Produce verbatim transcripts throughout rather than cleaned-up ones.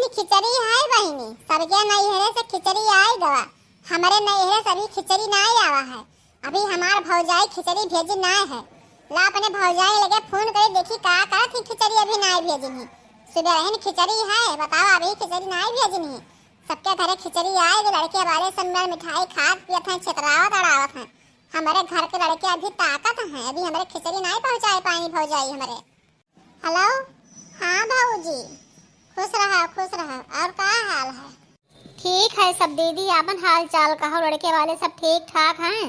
खिचड़ी है बहिनी, सबके नैहरे से खिचड़ी आइ गवा, हमरे नैहरे से अभी खिचड़ी नाहीं आवा है। अभी हमार भौजाई खिचड़ी भेजी नाहीं है। ला अपने भौजाई लगे फोन करी, देखी का करत ही, खिचड़ी अभी नाहीं भेजिन ही। सुबह रहन खिचड़ी है, बतावा, अभी खिचड़ी नाहीं भेजिन ही। सबके घरे खिचड़ी आइ गै, लड़के वाले सब मर मिठाई खात पियत हैं, छितरावत अड़ावत हैं। हमरे घर के लड़के अभी ताकत हैं, अभी हमरे खिचड़ी नाहीं पहुँचाए पाइनी भौजाई हमरे। हेलो, हाँ भौजी, खुश रहा, खुश रहा। और का हाल है? ठीक है सब दीदी, आपन हाल चाल कहो, लड़के वाले सब ठीक ठाक हैं?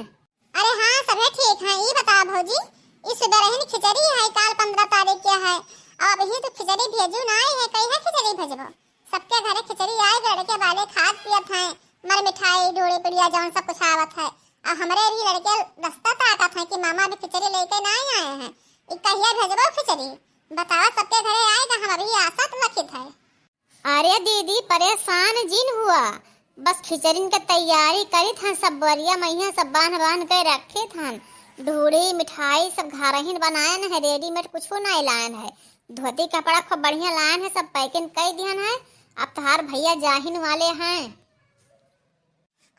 अरे हाँ, सभे ठीक हैं। ई बतावा भौजी, ई सुबह रहन खिचड़ी है, काल पन्द्रह तारीख के है, अब अबही तो खिचड़ी भेजू नाहीं है, कहिया खिचड़ी भेजबो? सबके घरे खिचड़ी आइ गै, लड़के वाले खात पियत हैं, मर मिठाई, ढोड़ी पिड़िया, जौन सब कुछ आवत है। अब हमरे भी लड़के रस्ता ताकत हैं कि मामा अभी खिचड़ी लेके नाहीं आए हैं, ई कहिया भेजबो खिचड़ी? बतावा, सबके घरे आइ गै, हम अभी आसा तो लखित है। अरे दीदी, परेशान जिन हुआ, बस खिचड़िन के तैयारी करित हन, सब बोरिया मइहाँ सब बान्ह बान्ह के रखित हन। ढोड़ी मिठाई सब घरहिन बनायन है, रेडीमेड कुछो नाहीं लायन है। धोती कपड़ा खूब बढ़िया लायन है, सब पैकिंग कइ दिहन है। अब तोहार भैया जाहिन वाले हैं।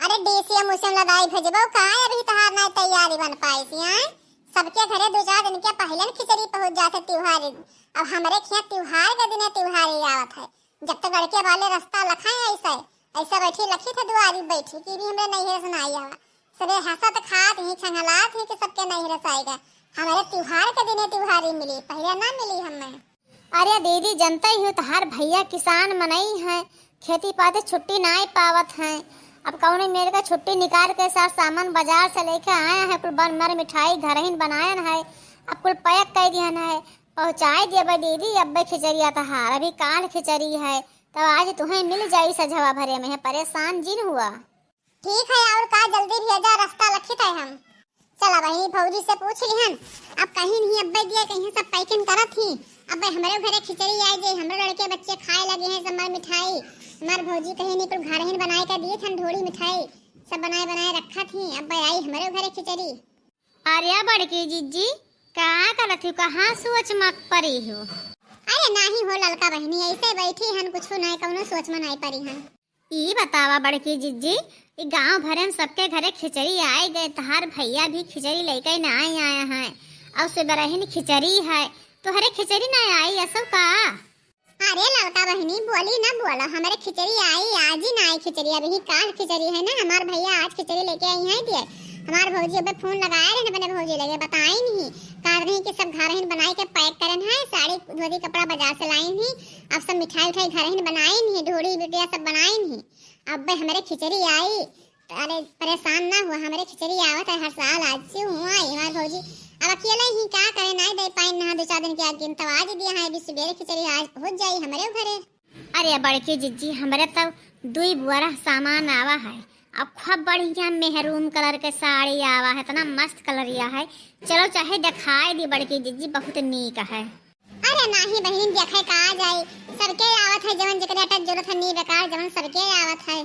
अरे डीसीएम उसीएम लदाई भेजबो का, अभी तोहार नाहीं तैयारी बन पाइस हैं? सबके घरे दो चार दिन के पहिले न खिचड़ी पहुँच जात है त्योहार। अब हमरे खियाँ त्योहार के दिने त्योहार ही आवत है। जब तक लड़के वाले रस्ता लखाए ऐसे, ऐसे बैठी लखित है दुआरी बैठी कि भी हमरे नैहरे से नाहीं आवा। सबे हँसत खात ही, छंगलात ही कि सबके नैहरे से आइ गै। हमरे त्योहार के दिने त्योहारी मिली, पहिले ना मिली हमें। अरे दीदी, जनते ही हो, तोहार भैया किसान मनई हैं, खेती पाती छुट्टी नाहीं पावत हैं। अब कौनो मेर का छुट्टी निकाल के सार सामान बाजार से लेके आए हैं, कुल बन मर मिठाई घरहिन बनायन है, अब कुल पैक कइ दिहन है, पहुँचाइ देबे दीदी। अब्बे खिचड़िया तोहार, अभी काल खिचड़ी है, तब आज तुहें मिल जाई सझवा भरे में है, परेशान जिन हुआ। ठीक है, और का, जल्दी भेजा, रस्ता लखित है हम। चला बहिनी, भौजी से पूछ लिहन, अब कहिन ही अब्बे दिए, कहिन सब पैकिंग करत ही। अब्बे हमरे घरे खिचड़ी आइ जाई, हमरे लड़के बच्चे खाए लगे हैं सब मर मिठाई। हमार भौजी कहिन ही कुल घरहिन बनाए के दिए थन, ढोड़ी मिठाई सब बनाए बनाए रखत ही। अब्बे आई हमरे घरे खिचड़ी। अरे बड़की जिज्जी, का करत हो, कहाँ सोच मक परी हो? अरे नाहीं हो ललका बहिनी, ऐसे बैठी हन, कुछो नाहीं, कौनो सोच में नाहीं परी हन। ई बतावा बड़की जिज्जी, ई गाँव भरे में सबके घरे खिचड़ी आइ गै, तोहार भैया भी खिचड़ी लेके नाहीं आया है, और सुबह रहन खिचड़ी है, तोहरे खिचड़ी नाहीं आई असो का? अरे ललका बहिनी, बोली ना बोला, हमरे खिचड़ी आई, आज ही ना आई खिचड़ी, अबही काल खिचड़ी है ना, हमार भैया आज खिचड़ी लेके आई हैं दिए। हमार भौजी अबे फोन लगाए रहे अपने भौजी लगे, बताइन ही, कहत रही कि सब घरहिन बनाए के पैक करन है, साड़ी धोती कपड़ा बाजार से लाइन ही, अब सब मिठाई उठाई घरहिन बनाइन ही, ढोड़ी बिटिया सब बनाइन ही। अब्बे हमरे खिचड़ी आई, अरे परेशान ना हुआ, हमरे खिचड़ी आवत है हर साल, आज से हुआ आई हमार भौजी। अब अकेले ही का करे, नाहीं दे पाइन ना दो चार दिन के आगे, तब आज दिया है, अभी सुबेरे खिचड़ी आज पहुँच जाई हमरे घरे। अरे बड़की जिज्जी, हमरे तब दुई बोरा सामान आवा है, अब खूब बढ़िया मेहरून कलर के साड़ी आवा है, इतना मस्त कलरिया है। चलो चाहे देखाए दी बड़की जिज्जी, बहुत नीक है। अरे नाहीं बहिन, देखे का जाए, सबके आवत है, जवन जेकरे अटक जरूरत है, नी बेकार जवन सबके आवत है।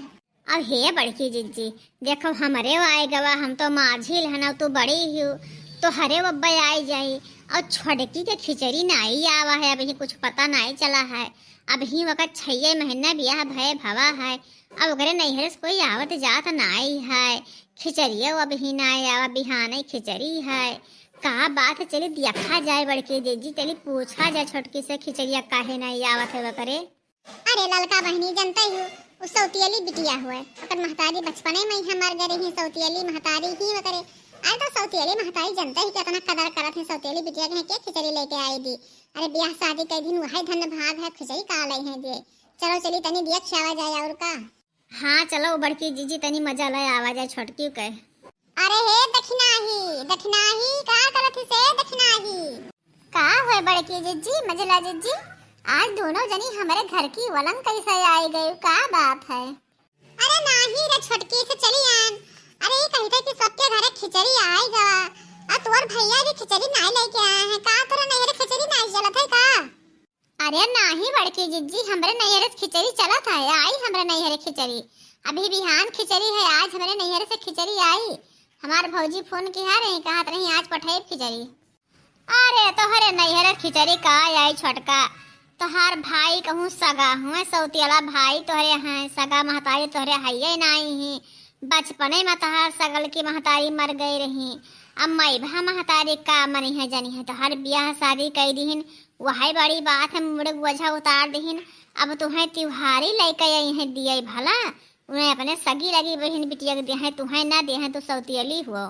अब हे बड़की जिज्जी, देखो हमरे आए गवा, हम तो माझी हन, तू बड़ी ही हो, तोहरे अब्बे आए जाई। और छोटकी के खिचड़ी नाई आवा है, अबही कुछ पता नाई चला है। अबही ओकर छये महीना बियाह भये भवा है, अब ओकरे नैहरे से कोई आवत जात नाई है। खिचड़िया अबही नाई आवा, बिहाने खिचड़ी है। का बात, चली देखा जाए बड़की जिज्जी, चली पूछा जाए छोटकी से खिचड़िया काहे नाई आवत है ओकरे। अरे ललका बहिनी, जनते ही उ सौतियली बिटिया हुए, ओकर महतारी बचपने में ही मर गए रही, सौतियली महतारी ही ओकरे। अरे तो सौतियली महतारी जनते ही कितना कदर करत है सौतियली बिटिया के, के खिचड़ी लेके आई दी। अरे ब्याह शादी के दिन वही धन भाग है, खिचड़ी का ले है दिए। चलो चली तनी दिया खियावा जाए और का। हाँ चलो बड़की जिज्जी, तनी मजा ले आवा जाए छोटकी के। अरे हे दखिनाही, दखिनाही, का करत हिस हे दखिनाही? का होय बड़की जिज्जी, मझला जिज्जी, आज दोनों जनी हमरे घर की वलन कैसे आई गई, का बात है? अरे नाही रे छोटकी, से चली आन। अरे ये कही थे कि सबके घरे खिचड़ी आई गवा, आ तोर भैया भी खिचड़ी नाई लेके आए हैं, का तोरा नैहरे खिचड़ी नाई चलत है का? अरे नाही बड़की जिज्जी, हमरे नैहरे से खिचड़ी चलत है, आई हमरे नैहरे खिचड़ी। अभी बिहान खिचड़ी है, आज हमरे नैहरे से खिचड़ी आई। हमार भौजी फोन किहा रही, कहत रही आज पठाई खिचड़ी। अरे तोहरे नैहरे खिचड़ी का आई छोटका, तोहार भाई कहूँ सगा हुए, सौतियला भाई तोहरे हैं, सगा महतारी तोहरे हइये नाई ही। बचपने में तोहार सगल की महतारी मर गई रही। अब मइभा महतारी का मनी है जनी है, तोहार बियाह शादी कई दिहिन, वही बड़ी बात है, मुड़े बोझा उतार दिहिन। अब तुहें तिउहारी लइके आई हैं दिए भला, उन्हें अपने सगी लगी बहिन बिटिया के दिए हैं, तुहें ना दिए हैं, तू सौतियली हुओ।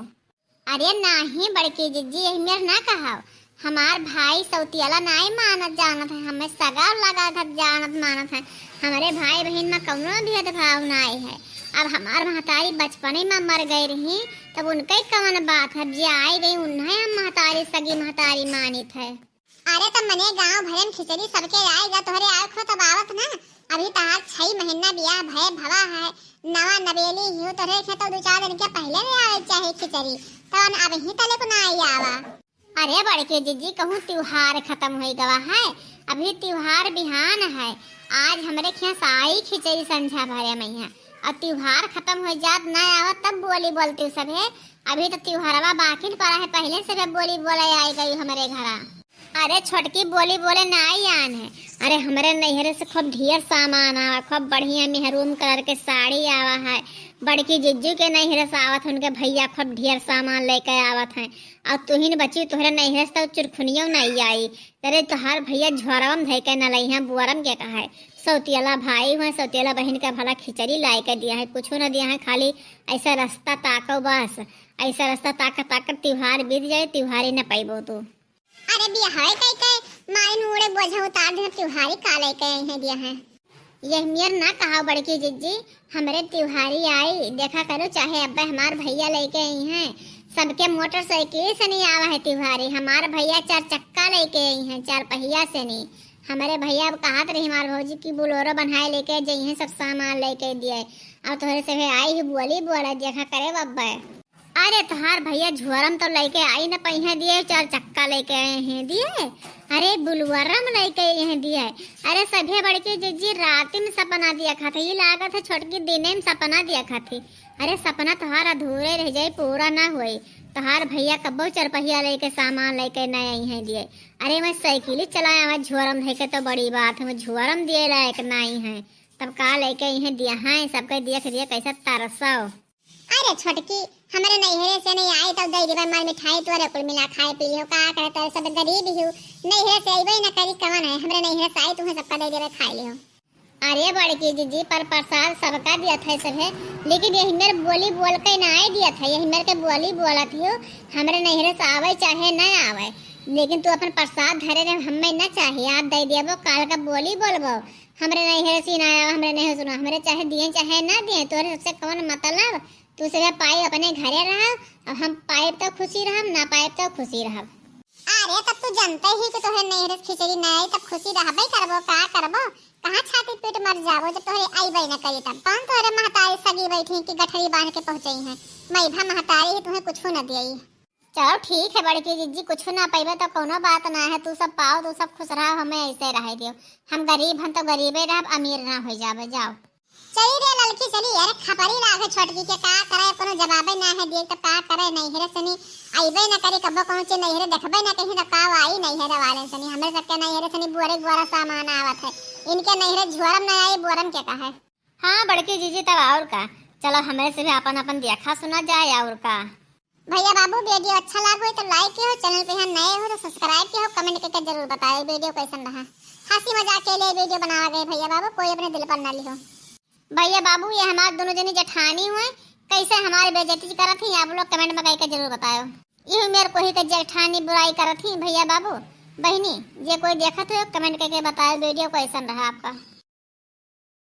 अरे नाही बड़की जिज्जी, यही मेर ना कहाव। हमार भाई सौतियला नाई मानत जानत है, हमें सगा लगा धत जानत मानत है। हमरे भाई बहिन में कौनो भेदभाव नाई है। अब हमार महतारी बचपने में मर गई रही, तब उनके कौन बात है? अब जे आई गई, उन्हें हम महतारी, सगी महतारी मानित है। अरे, तब मने गाँव भरे में खिचड़ी सबके आएगा, तोहरे आवे खो तब आवत ना। अभी तहार छई महीना बियाह भय भवा है, नवा नवेली हियो, तोहरे खे तो दो चार दिन के पहले ले आवे चाहे खिचड़ी, तब अब ही तले को ना आई आवा। अरे बड़के जिज्जी, कहूँ त्योहार खत्म होई गवा है, अभी त्योहार बिहान है। आज हमरे खे साई खिचड़ी संझा भरे में है, और त्योहार खत्म हो जात ना आवा तब बोली बोलती सभे। अभी तो त्योहारवा बाकी पड़ा है, पहले से बोली बोले आई गई हमरे घरा। अरे छोटकी, बोली बोले नाई आन है। अरे हमरे नैहरे से खूब ढेर सामान आवा, खूब बढ़िया मेहरून कलर के साड़ी आवा है। बड़की जिज्जू के नैहरे से आवत है, उनके भैया खूब ढेर सामान लेके आवत हैं। और तुहिन बची, तोहरे नैहरे से तो चुरखुनियो नाई आई। अरे तोहार भैया झोरवा में धइके न लइहें, बोरम के कहा है। सौतियला भाई हुए, सौतियला बहिन का भला खिचड़ी लाइके दिया है, कुछो न दिया है, खाली ऐसा रास्ता ताको बस। ऐसा रास्ता ताकत ताकत त्योहार बीत जाए, त्योहार ही न पाइबो तू। अरे बियाहवे कई के माई मुड़े बोझा उतार दे, त्योहारी का लेके आई है दिया है। यह मेर ना कहा बड़की जिज्जी, हमरे त्योहारी आई, देखा करो चाहे अब्बे हमार भैया लेके आई हैं। सबके मोटरसाइकिल से नहीं आवा है त्योहारी, हमार भैया चार चक्का लेके आई हैं, चार पहिया से नहीं। हमरे भैया अब कहत रही हमार भौजी की बोलेरो बनाए लेके जइहें, सब सामान लेके दिए। अब तोहरे से आई ही बोली बोला, देखा करे अब्बे। अरे तोहार भैया झोरम तो लेके आई न पइहें दिए, चार चक्का लेके आए हैं दिए। अरे बुलवरम लेके आए हैं दिए। अरे सभे बड़की जिज्जी रात में सपना दिया खाते, ये लागत है छोटकी दिने में सपना दिया खाते। अरे सपना तोहार अधूरे रह जाई, पूरा ना होई। तोहार भैया कब्बो चरपहिया लेके सामान लेके न आई हैं दिए। अरे मैं साइकिल ही चलाया, मैं झोरम लेके तो बड़ी बात है, मैं झोरम दिए लायक नाई है, तब का लेके आई हैं दिया हैं, सबके देख दिया कैसा तरसो। अरे छोटकी, हमरे नैहरे से नहीं आई तब दे देबे मार मिठाई, तोरे कुल मिला खाए पी लियो, का करे, तोरे सब गरीब ही हो। नैहरे से अइबे न करी, कवन है, हमरे नैहरे से आई, तुम्हें सबका दे देबे, खाए लियो। अरे बड़की जिज्जी, पर प्रसाद सबका दिया था सभे, लेकिन यही मेर बोली बोल के ना आए दिया था, यही मेर के बोली बोलत ही हो, हमरे नैहरे से आवे चाहे ना आवे, लेकिन तू अपन प्रसाद धरे रहे, हमें ना चाहिए, आज दे देबो, काल का बोली बोलबो, हमरे नैहरे से ना आवा, हमरे नैहरे सुना, हमरे चाहे दिए चाहे ना दिए, तोरे सबसे कौन मतलब? तू सभे पाई अपने घरे रहा, अब हम पाइब तो खुशी रहब, ना पाइब तो खुशी रहब। अरे तब तू जानते ही कि तोहरे नैहरे से खिचड़ी ना आई, तब खुशी रहबे करबो, का करबो? कहाँ छाती पीट मर जाबो जब तोहरे आईबे न करी तब? कौन तोहरे महतारी सगी बैठी कि गठरी बांध के पहुँचई हैं? मइभा महतारी ही तुम्हें कुछ न दियई। चलो ठीक है बड़की जिज्जी, कुछ ना पइबे तो कौनो बात ना है, तू सब पाओ, तू सब खुश रहो, हमें ऐसे रहे दियो। हम गरीब, हम तो गरीबे रहब, अमीर ना हो जाबे। जाओ। चली रे ललकी चली, अरे खपरी लागे छोटकी के, का करे, कोनो जवाबे ना है दिए तो का करे, नैहरे से नहीं आइबे ना करी, कब्बो कोनो चीज नैहरे देखबे ना कहीं तो का आई नैहरे वाले से नहीं, हमरे सबके नैहरे से नहीं बोरे बोरा सामान आवत है, इनके नैहरे झोरम ना आई, बोरम के कहे। हाँ बड़की जिज्जी, तब और का, चलो हमरे से भी अपन अपन देखा सुना जाए और का। भैया बाबू, वीडियो अच्छा लागो है तो like किहो, चैनल पे यहाँ नए हो तो subscribe किहो, comment करके जरूर बताओ वीडियो कैसन रहा। हंसी मजाक के लिए वीडियो बनावा गए भैया बाबू, कोई अपने दिल पर ना लिहो। भैया बाबू, ये हमार दोनों जनी जेठानी हुए, कैसे हमारी बेइज्जती करत ही, आप लोग comment में कह के जरूर बताओ। ये मेरे कोई के जेठानी बुराई करत ही भैया बाबू, बहिनी, जे कोई देखत हो comment करके बताओ वीडियो कैसन रहा आपका।